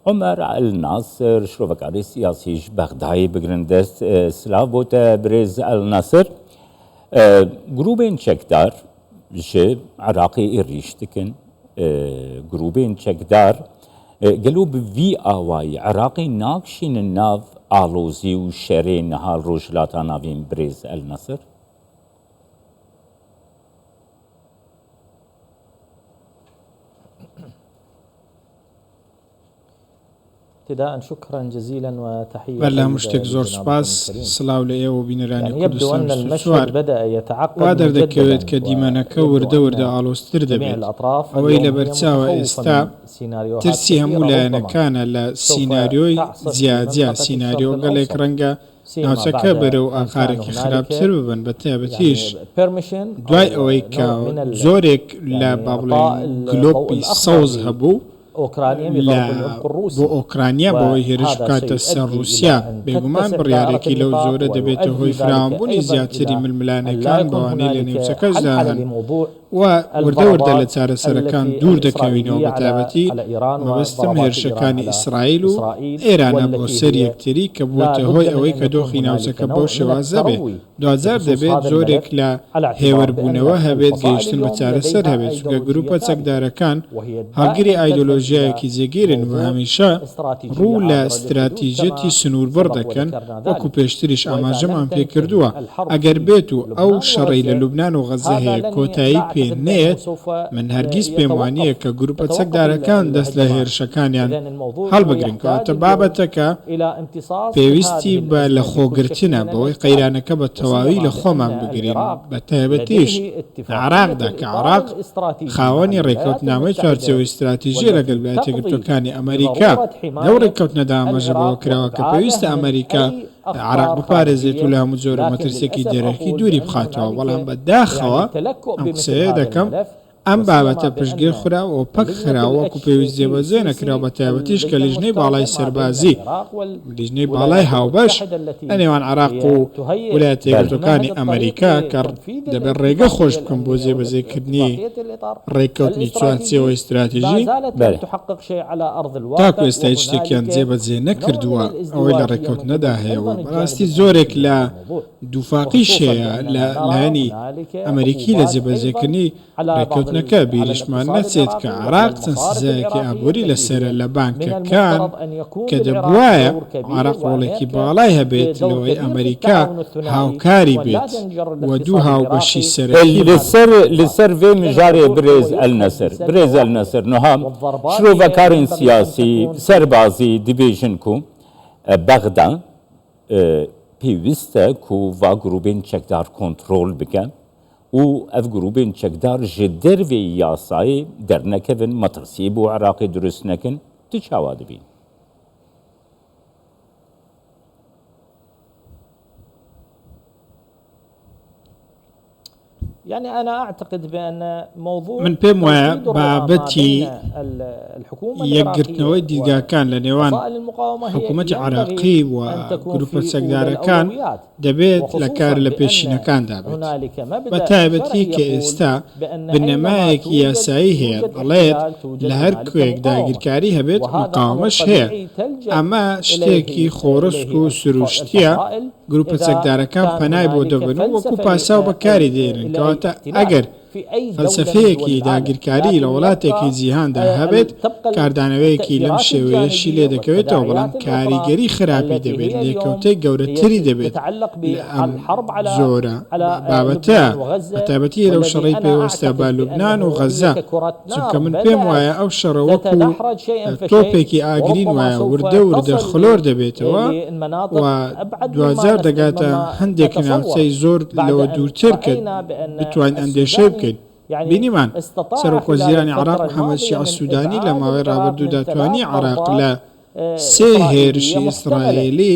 Omer El Nasir şirovekarê siyasî ji Bexdayê bigirin dest. Silav bo te birêz El Nasir. Grûbên çekdar ji Iraqê êrîş dikin. Grûbên çekdar gelo bi vî awayî Iraqê nakişînin nav alozî û şerê niha li Rojhilata Navîn birêz El Nasir? بەر لە هەموو شتێک زۆر سوپاس، سڵاو لە ئێوە و بینەرانی کوردستان 24. وا دەردەکەوێت کە دیمەنەکە وردە وردە ئاڵۆزتر دەبێت. ئەوەی لەبەرچاوە ئێستا ترسی هەموو لایەنەکانە لە سیناریۆی جیاجیا، سیناریۆگەلێک ڕەنگە ناوچەکە بەرەو ئاقارێکی خراپتر ببەن، بەتایبەتیش دوای ئەوەی کە جۆرێک لە با بڵێین گلۆپی سەوز هەبوو لە بۆ ئۆکرانیا بەوەی هێرش بکاتە سەر ڕووسیا، بێگومان بڕیارێکی لەو جۆرە دەبێتە هۆی فراوانبوونی زیاتری ململانێکان بەوانەی لە نێوچەکەشدا هەن و وردە وردە لە چارەسەرەکان دوور دەکەوینەوە بەتایبەتی مەبەستم هێرشەکانی ئیسرائیل و ئێرانە بۆ سەر یەکتری کە بووەتە هۆی ئەوەی کە دۆخی ناوچەکە بەو شێوازە بێ. دواجار دەبێت جۆرێک لە هێوربوونەوە هەبێت، گەیشتن بە چارەسەر هەبێت، چونکە گروپە چەکدارەکان هەڵگری ئایدۆلۆژیایەکی جێگیرن و هەمیشە ڕوو لە ستراتیژیەتی سنووربڕ دەکەن، وەکو پێشتریش ئاماژەمان پێکردووە، ئەگەر بێت و ئەو شەڕەی لە لوبنان و غەززە هەیە کۆتایی پێ نەیەت، من هەرگیز پێم وانییە کە گروپە چەکدارەکان دەست لە هێرشەکانیان هەڵبگرن، کەواتە بابەتەکە پێویستی بە لەخۆگرتنە بەوەی قەیرانەکە بە تەواوی لە خۆمان بگرین، بە تایبەتیش لە عێراقدا کە عێراق خاوەنی ڕێککەوتنامەی چوارچێوەی ستراتیژییە لەگەڵ ویلایەتە یەکگرتووەکانی ئەمەریکا، لەو ڕێککەوتنەدا ئاماژە بەوە کراوە کە پێویستە ئەمەریکا عێراق بپارێزێت و لە هەموو جۆرە مەترسییەکی دەرەکی دووری بخاتەوە، بەڵام بە داخەوە ئەم قسەیە دەکەم ئەم بابەتە پشتگوێ خرا و پەک خرا و وەکو پێویست جێبەجێ نەکرا و بەتایبەتیش کە لیژنەی باڵای سەربازی، لیژنەی باڵای هاوبەش لە نێوان عێراق و ولایەتە یەکگرتووەکانی ئەمەریکا کە دەبێت ڕێگە خۆش بکەن بۆ جێبەجێکردنی ڕێککەوتنی چوارچێوەی ستراتیژی، تاکو ئێستا هیچ شتێکیان جێبەجێ نەکردووە ئەوەی لە ڕێککەوتنەدا هەیە و بەڕاستی زۆرێک لە دووفاقیش هەیە لە لایەنی ئەمەریکی لە جێبەجێکردنی ڕێککەوتنەکە، بیریشمان نەچێت کە عێراق چەند سزایەکی ئابووری لەسەرە لە بانکەکان کە دەبوایە عێراق ڕۆڵێکی باڵای هەبێت لەوەی ئەمەریکا هاوکاری بێت و دوو هاوبەشی سەرەکی بن. لەسەر لەسەر ڤێ مژارێ برێز ئەلنەسر برێز ئەلنەسر نوها شرۆڤەکارên سیاسی سەربازی دبێژن کو بەغدا پێویستە کو ڤا گروبێن چەکدار کۆنترۆل بکە و ئەڤ گروبێن چەکدار ژ دەرڤێ یاسایێ دەرنەکەڤن، مەترسیێ بۆ عراقێ دروست نەکن، تو چاوا دبین؟ من پێم وایە بابەتی یەکگرتنەوەی دیدگاکان لە نێوان حکوومەتی عێراقی و گروپە چەکدارەکان دەبێت لە کار لە پێشینەکاندا بێت، بە تایبەتی کە ئێستا بنەمایەکی یاسایی هەیە دەڵێت لە هەر کوێیەک داگیرکاری هەبێت مقاوەمەش هەیە، ئەمە شتێکی خۆڕسک و سروشتییە گروپە چەکدارەکان پەنای بۆ دەبەن و وەکو پاساو بەکاری دێنن، کەواتە ئەگەر فەلسەفەیەکی داگیرکاری لە وڵاتێکی جیهاندا هەبێت کاردانەوەیەکی لەم شێوەیەشی لێ دەکەوێتەوە، بەڵام کاریگەری خراپی دەبێت، لێکەوتەی گەورەتری دەبێت لە ئەم جۆرە بابەتە، بەتایبەتی لەو شەڕەی پەیوەستە بە لوبنان و غەززە. چونکە من پێم وایە ئەو شەڕە وەکو تۆپێکی ئاگرین وایە وردە وردە خلۆر دەبێتەوە و دواجار دەگاتە هەندێک ناوچەی زۆر لەوە دوورتر کە بتوانین ئەندێشەی بکەین. بینیمان سەرۆکوەزیرانی عێراق محەمەد شیعە سودانی لە ماوەی ڕابردوودا توانی عێراق لە سێ هێرشی ئیسرائیلی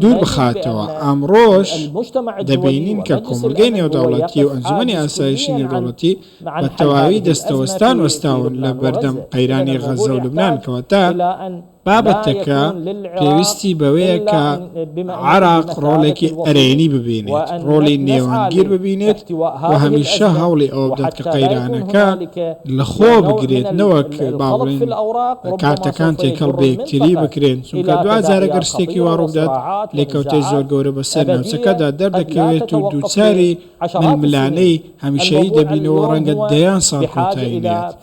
دوور بخاتەوە، ئەمڕۆش دەبینین کە کۆمەڵگەی نێودەوڵەتی و ئەنجومەنی ئاسایشی نێودەوڵەتی بە تەواوی دەستەوەستان وەستاون لە بەردەم قەیرانی غەززە و لوبنان، کەواتە. بابەتەکە پێویستی بەوەیە کە عێراق ڕۆڵێکی ئەرێنی ببینێت، ڕۆڵی نێوەندگیر ببینێت و هەمیشە هەوڵی ئەوە بدات کە قەیرانەکە لەخۆ بگرێت نەوەک با بڵێین کارتەکان تێکەڵ بە یەکتری بکرێن، چونکە دواجار ئەگەر شتێکی وا ڕووبدات لێکەوتەی زۆر گەورە بەسەر ناوچەکەدا دەردەکەوێت و دووچاری ململانێی هەمیشەیی دەبینەوە ڕەنگە دەیان ساڵ کۆتایی نەیەت.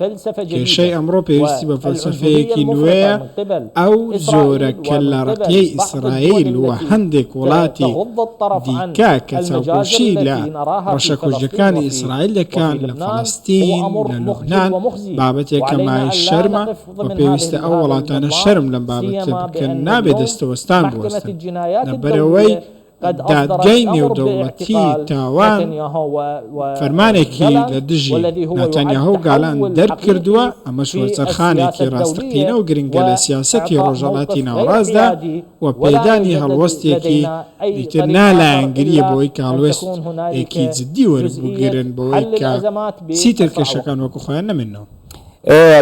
کێشەی ئەمڕۆ پێویستی بە فەلسەفەیەکی نوێیە، ئەو جۆرە کەللەڕەقییەی ئیسرائیل و هەندێک وڵاتی دیکە کە چاوپۆشی لە ڕەشەکوژییەکانی ئیسرائیل دەکەن لە فەلەستین، لە لوبنان، بابەتێکە مایەی شەرمە و پێویستە ئەو وڵاتانە شەرم لەم بابەتە بکەن، نابێت دەستەوەستان بوەستن لەبەرئەوەی دادگای نێودەوڵەتی تاوان فەرمانێکی لە دژی ناتانیاهۆ و گالانت دەرکردووە، ئەمەش وەرچەرخانێکی ڕاستەقینە و گرنگە لە سیاسەتی ڕۆژهەڵاتی ناوەڕاستدا و پێدانی هەڵوەستێکی ئیتر نالایەنگرییە بەوەی کە هەڵوێستێکی جدی وەربگرن بەوەی کە چیتر کێشەکان وەکو خۆیان نەمێننەوە.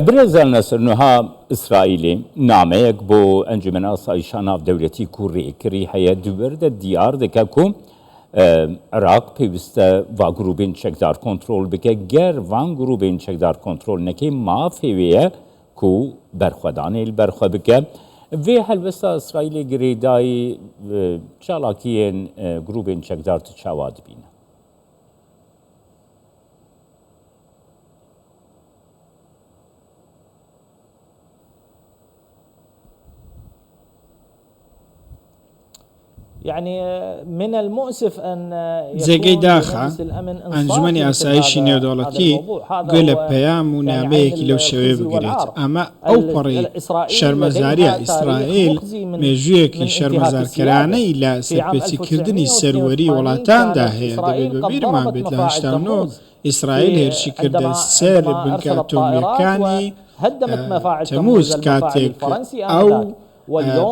برێزان نەسر نها ئیسرائیلی نامەیەک بۆ ئەنجومەن ئاسایشا ناودەولەتی کو رێکری هەیە دووردە دیار دکە کو عراق پێویستە وا گروبێن چەکدار کۆنترۆل بکە گەر وان گروبێن چەکدار کۆنترۆل نەکەی مافێ وێیە کو بەرخوەدانێ بەرخوە بکە وێ هەلوێستا ئیسرائیلێ گرێدایی چالاکیێن گروبێن چەکدار ت چاوا دبینە؟ جێگەی داخە ئەنجومەنی ئاسایشی نێودەوڵەتی گوێ لە پەیام و نامەیەکی لەو شێوەیە بگرێت، ئەمە ئەوپەڕی شەرمەزارییە، ئیسرائیل مێژوویەکی شەرمەزارکەرانەی لە سەرپێچیکردنی سەروەری وڵاتاندا هەیە، دەبێت بەبیرمان بێت لە 89 ئیسرائیل هێرشی کردە سەر بنکە ئەتۆمییەکانی تەمووز کاتێک ئەو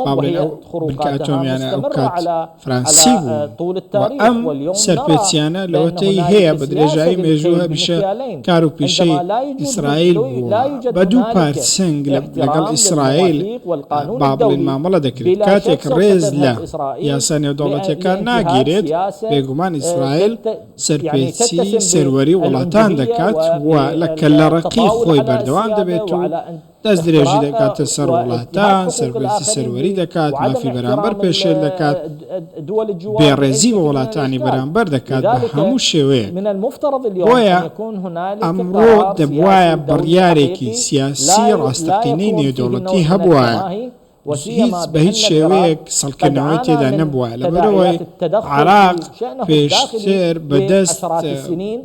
با بڵێین ئەو بنکە ئەتۆمیانە ئەو کات فرانسی بوون و ئەم سەرپێچیانە لەوەتەی هەیە بە درێژایی مێژوو هەمیشە کار و پیشەی ئیسرائیل بووە بە دوو پارچنگ لەگەڵ ئیسرائیل با بڵێین مامەڵە دەکرێت کاتێک ڕێز لە یاسا نێودەوڵەتیەکان ناگیرێت بێگومان ئیسرائیل سەرپێچی سەروەری وڵاتان دەکات و لە کەللەڕەقی خۆی بەردەوام دەبێت و دەستدرێژی دەکاتە سەر وڵاتان، سەرپێچی سەروەری دەکات، مافی بەرامبەر پێشێل دەکات، بێڕێزی بە وڵاتانی بەرامبەر دەکات بە هەموو شێوەیەک. بۆیە ئەمڕۆ دەبوایە بڕیارێکی سیاسی ڕاستەقینەی نێودەوڵەتی هەبوایە هیچ بە هیچ شێوەیەک سڵکردنەوەی تێدا نەبووە، لەبەرئەوەی عێراق پێشتر بەدەست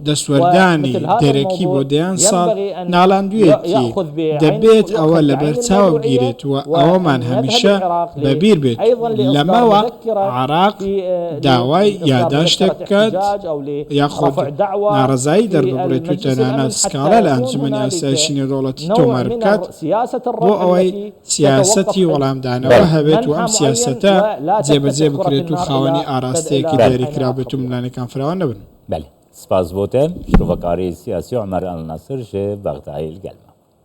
دەستوەردانی دەرەکی بۆ دەیان ساڵ ناڵاندوویەتی، دەبێت ئەوە لەبەرچاو بگیرێت و ئەوەمان هەمیشە بەبیر بێت، لەمەوە عێراق داوای یاداشتێک بکات یاخود ناڕەزایی دەرببڕێت و تەنانەت سکاڵا لە ئەنجومەنی ئاسایشی نێودەوڵەتی تۆمار بکات بۆ ئەوەی سیاسەتی وەڵامدانەوە هەبێت و ئەم سیاسەتە جێبەجێ بکرێت و خاوەنی ئاراستەیەکی دیاریکراو بێت و ململانێکان فراوان نەبن. بەلێ سپاس بۆ تە شرۆڤەکاری سیاسی عومەر ئەلناسر ژ بەغدایل گەلما.